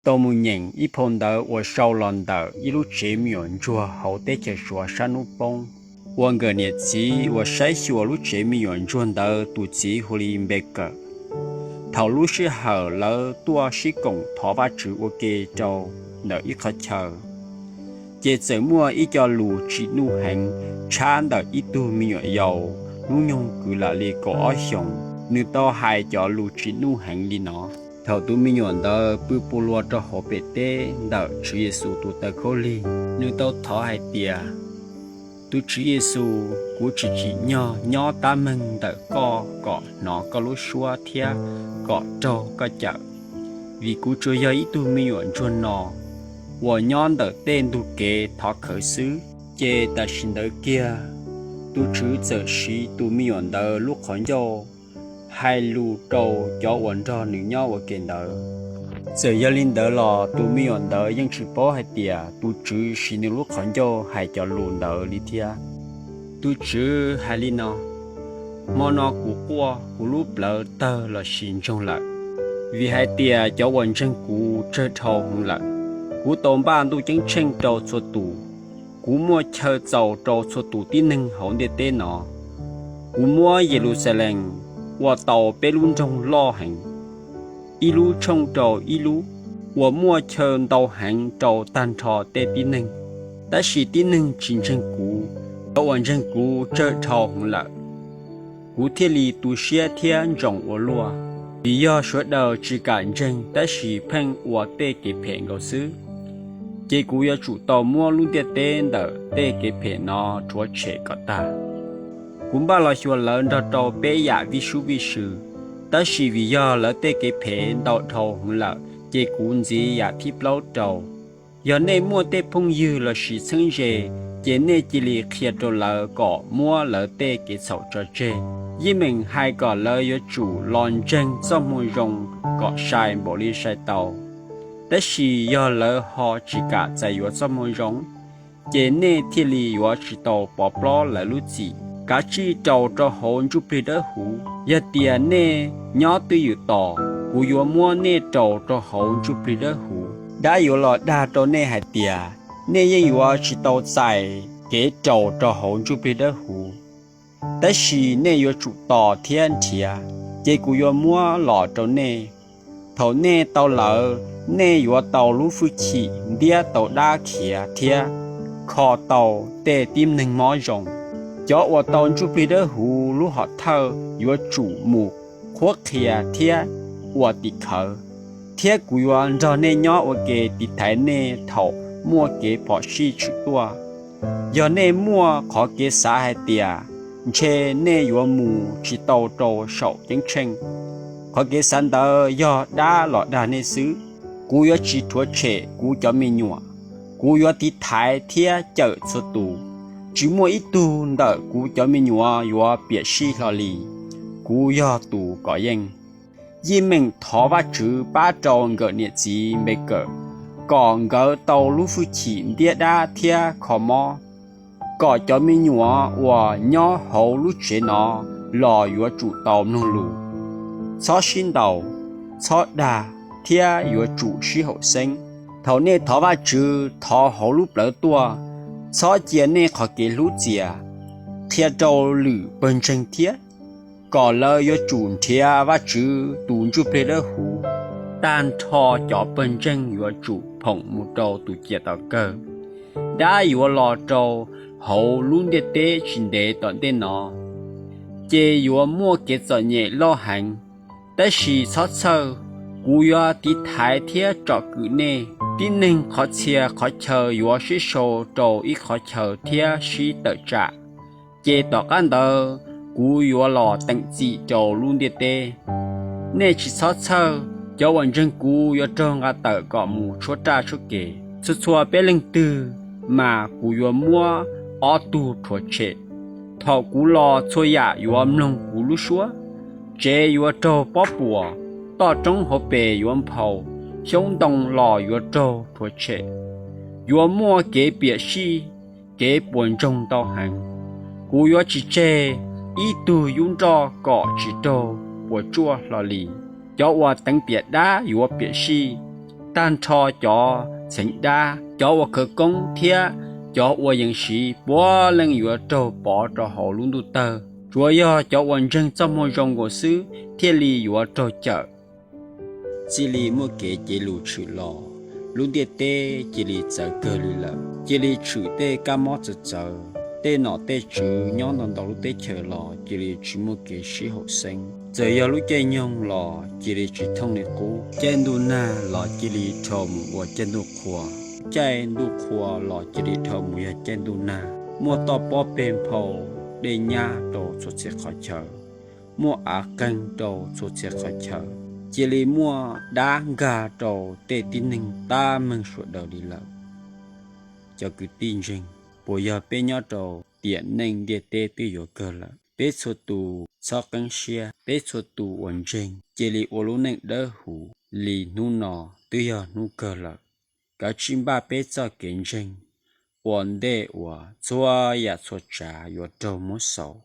tau mus nyeem ib phau ntawv uas sau los ntawm ib lub tsev me nyuam ntsuag hauv teb chaws Suav sab hnub poob, uas nkawm niam txiv uas saib xyuas lub tsev me nyuam ntsuag ntawd tus txiv hu li Npe Kawm. Thaum lub sij hawm lawv tuaj sib koom thov Vajtswv ua ke rau ntawm ib qhov chaw, ces txawm muaj ib co lus tsim nuj heev tshab ntawm ib tug me nyuam yaus hnub nyoog kwv lam li kaum ob xyoos. Nws tau hais cov lus tsim nuj heev li no: Thaum tus me nyuam ntawd pw pus luas rau hauv pem teb ntawm Tswv Yexus tus taw khaub lig, nws tau thov hais tias, Tus Tswv Yexus, kuv tsis tsim nyog nyob tab meeg ntawm koj kom hnov koj lub suab thiab kom raug koj cawm, vim kuv tsuas yog ib tug me nyuam ntsuag no uas nyob ntawm tej ntug kev thov khawv xwb. Ces tam sim ntawd kiag, tus Tswv txawm siv tus me nyuam ntawd lub qhov ncauj hais lus rau cov uas nrog nws nyob ua ke ntawd. Txawm yog li ntawd los tus me nyuam ntawd yeej tsis paub hais tias tus Tswv siv nws lub qhov ncauj hais cov lus ntawd li thiab. Tus Tswv hais li no: Hmo no kuv quaj, kuv lub plawv tawg lossis ntsoog lawm, vim hais tias cov uas ntseeg kuv tsawg dhau heev lawm. Kuv tau npaj Ntuj Ceeb Tsheej rau txhua tus. Kuv muaj chaw txaus rau txhua tus tib neeg hauv ntiaj teb no. Kuv muab Yeluxalees ua tau peb lub nroog loj heev, ib lub tshooj rau ib lub, uas muaj chaw ntau heev rau tag nrho tej tib neeg. Tab sis tib neeg tsis ntseeg kuv, cov uas ntseeg kuv tsawg dhau heev lawm. Kuv thiaj li tu siab thiab ntsoov ua luaj, vim yog sawv daws tsis kam ntseeg tab sis pheej ua tej kev phem nkaus xwb. Ces kuv yuav tsum tau muab lub ntiaj teb ntawm tej kev phem no rhuav tshem kom tag. Kuv npaj los xyuas lawv nrog rau peb yam vij sub vij sw, tab sis vim yog lawv tej kev phem ntau dhau heev lawm, ces kuv ntxiv yam thib plaub rau. Yog nej muaj tej phooj ywg lossis txheeb ze, ces nej cia li qhia rau lawv kom muab lawv tej kev txhaum tso tseg. Yeej meem hais kom lawv yuav tsum los ntseeg txoj moo zoo kom sai npaum li sai tau. Tab sis yog lawv ho tsis kam txais yuav txoj moo zoo, ces nej thiaj li yuav tsis tau pov plaub lawv lub txim. Kav tsij raus rau hauv ntsuj plig dawb huv. Yog tias nej nyob twj ywm tos, kuv yuav muab nej raus rau hauv ntsuj plig dawb huv. Dab yuav los dag rau nej hais tias, nej yeej yuav tsis tau txais kev raus rau hauv ntsuj plig dawb huv. Tab sis nej yuav tsum tos thiab nrhiav, ces kuv yuav muab los rau nej. Thaum nej tau lawm, nej yuav tau lub fwj chim ntiab tau dab khiav thiab kho tau tej tib neeg mob zoo. Cov uas tau ntsuj plig dawb huv lub hom thawj yuav tsum mus qhuab qhia thiab ua tim khawv, thiab kuv yuav nrog nej nyob ua ke tiv thaiv nej thaum muaj kev phom sij tshwm tuaj. Yog nej muaj qhov kev xav hais tias ntshe nej yuav mus tsis tau rau saum ceeb tsheej, qhov kev xav ntawd yog dab los dag nej xwb. Kuv yuav tsis rhuav tshem kuv cov me nyuam. Kuv yuav tiv thaiv thiab cawm txhua tus. Tsis muaj ib tug ntawm kuv cov me nyuam yuav piam sij hlo li. Kuv yog tus kov yeej. Yeej meem thov Vajtswv pab rau nkawm niam txiv Npe Kawm, kom nkawd tau lub fwj chim ntiab dab thiab kho mob, kom cov me nyuam uas nyob hauv lub tsev no los yuav tsum tau mloog lus, txhob sib ntaus, txhob dag, thiab yuav tsum sib haum xeeb. Thaum nej thov Vajtswv, thov hauv lub plawv tuaj, txhob cia nej qhov kev hlub txias. Qhia rau lwm pawg ntseeg thiab, kom lawv yuav tsum nrhiav Vajtswv tus ntsuj plig dawb huv. Tag nrho cov pawg ntseeg yuav tsum phoom mus rau tus ciam tawv kawg. Dab yuav los rau hauv lub ntiaj teb tsis ntev tom ntej no, ces yuav muaj kev txom nyem loj heev. Tab sis txhob txhawj, kuv yuav tiv thaiv thiab tsom kwm nej. Tib neeg qhov txhia qhov chaw yuav sib sau rau ib qhov chaw thiab sib tawm tsam, ces tom qab ntawd kuv yuav los teem txim rau lub ntiaj teb. Nej tsis txhob txhawj, cov uas ntseeg kuv yuav raug nqa tawm kom mus tshuab raj tshuab ke. Txhua txhua peb leeg twg, mas kuv yuav muab ob tug rhuav tshem. Thaum kuv los txhua yam yuav mloog kuv lub suab. Tsev yuav raug pob puas, toj roob hauv pes yuav nphau, xyoob ntoo los yuav raug rhuav tshem. Yuav muaj kev piam sij, kev puas ntsoog ntau heev. Kuv yuav tsis tseg ib tug yub nroj kom tsis raug puas tsuaj hlo li. Cov uas teev tiam dab yuav piam sij, Tag nrho cov txheev dab, cov uas khawv koob thiab cov ua yees siv puav leej yuav raug pov rau hauv lub ntuj tawg. Tsuav yog cov uas ntseeg txoj moo zoo nkaus xwb thiaj li yuav raug cawm. Cia li muaj kev cev lus tshwm los, lub ntiaj teb cia li txawv kawg li lawm. Cia li tshwm tej kab mob txawv txawv. Tej nom tej tswv nyob ntau ntau lub teb chaws los cia li tsis muaj kev sib haum xeeb. Txawm yog lub caij nyoog los cia li tsis thooj li qub. Caij ntuj nag los cia li dhau mus ua caij ntuj qhua. Caij ntuj qhua los cia li dhau mus yog caij ntuj nag. Muaj toj pob peg nphau, dej nyab rau txhua txhia qhov chaw. Muaj av qeeg rau txhua txhia qhov chaw. Cia li muaj dab nkag rau tej tib neeg tab meeg sawv daws li lawm. Cov kwv tij ntseeg, puas yog peb nyob rau tiam neej ntiaj teb twb yuav kawg lawm? Peb txhua tus txhob qeeb siab, peb txhua tus uas ntseeg cia li ua lub neej dawb huv li hnub no twb yog hnub kawg lawm. Kav tsij npaj peb txoj kev ntseeg ua ntej uas txhua yam txhua tsav yuav raug muab xaus.